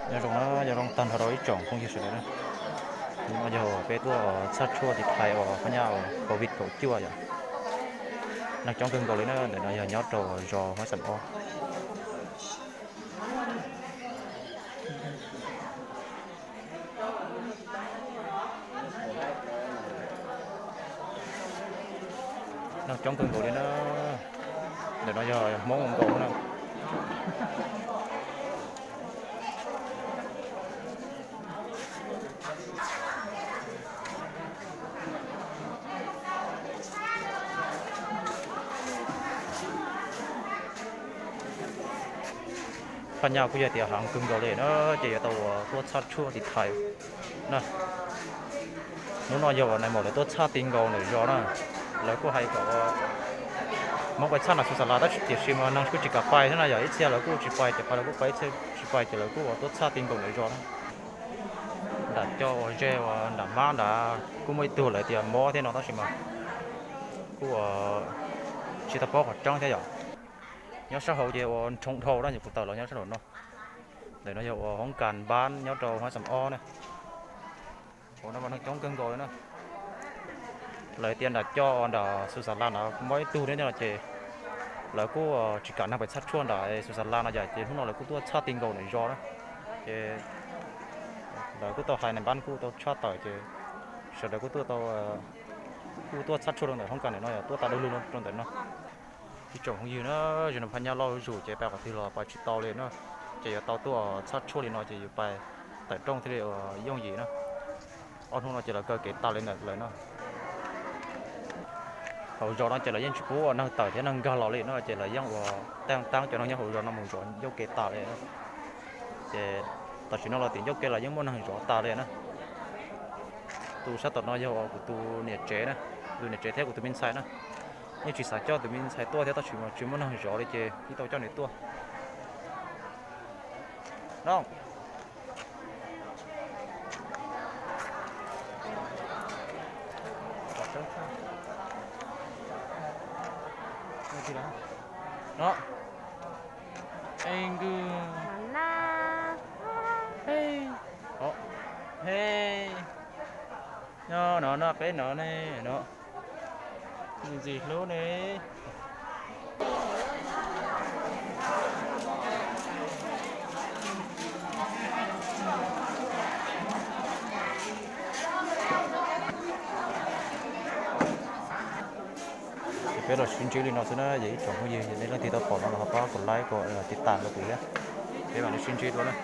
Nyob zoo na, nyob zoo tag nrho rau ib tsoom phooj ywg sawv daws na. Hnub no yog peb tuaj txhaj tshuaj tiv thaiv uas phab nyaj uas Covid kaum cuaj yom. Neeg coob kawg nkaus li na, ntawm no yog nyob rau zos Huab Xam Ob. Neeg coob kawg nkaus li na, ntawm no yog Hmoob nkaus na. Phab nyaj kuj yog tias heev kawg nkaus li na, ces yuav tau tuaj txhaj tshuaj tiv thaiv na. Hnub no yog uas nais maum lawv tuaj txhaj ti nkaus ntawm zos na. Lawv kuj hais kom Hmoob pais txhaj nram Xus Xas Las tab sis tiam sis mas neeg kuj tsis kam pais thiab na, yog ib txhia lawv kuj tsis pais, ces pais lawv kuj pais, ib txhia tsis pais ces lawv kuj tuaj txhaj ti nkaus ntawm zos na. Nram cov uas ze uas nram mab nrad kuj muaj ib tug lawv tias mob thiab no tab sis mas kuj tsis tau paub qhov tseeb thiab yom. Nyob sab hauv ces uas nroo dhau na, kuv tawm los nyob sab hauv no. Ntawm no yog uas hoob kas npab nyob rau Huab Xam Ob na. Hauv no mas neeg coob kawg nkaus li na. Lawv tias nram cov nram Xus Xas Las na mob ib tug thiab no ces lawv kuj tsis kam neeg pais txhaj tshuaj nram Xus Xas Las no yom, ces hnub no lawv kuj tuaj txhaj ti nkaus ntawm zos na. Ces lawv kuj tau hais nais npab kuj tau tshaj tawm ces sawv daws kuj tuaj tau, kuj tuaj txhaj tshuaj rau ntawm hoob kas ntawm no yom, tuaj tas du lug rau ntawm no. Ib tsoom phooj ywg na, zaum no phab nyaj loj zuj zus ces pais qhov twg los pais tsis tau li na, ces yuav tau tuaj txhaj tshuaj li no ces yuav pais tawm rooj thiaj li uas yooj yim na. Ob hnub no ces lawv kaw kev tas li ntawm lawv no. Hauv zos no ces lawv yeej tsis pub ua neeg tawm thiab neeg nkag los li no, ces lawv yeej ua taab taab cov neeg nyob hauv zos no mus zov ncauj ke tas li. Ces tam sim no los tim ncauj ke los yeej muaj neeg zov tas li na. Tus sab tom no yog kuv tus niam tsev na, tus niam tsev thiab kuv tus me ntxhais na. Yeej tsis xav coj tus me ntxhais tuaj thiab tab sis mas tsis muaj neeg zov li ces yeej tau coj nws tuaj. No. No. Ej, nkws. He. He. No, no, no, peb no ne, no. Ntxim hlub ne. Peb los sib ntsib li no xwb na, yog ib tsoom phooj ywg nej leej twg tau pom no los ho pab kom like kom tiv tas rau kuv thiab. Peb mam li sib ntsib dua na.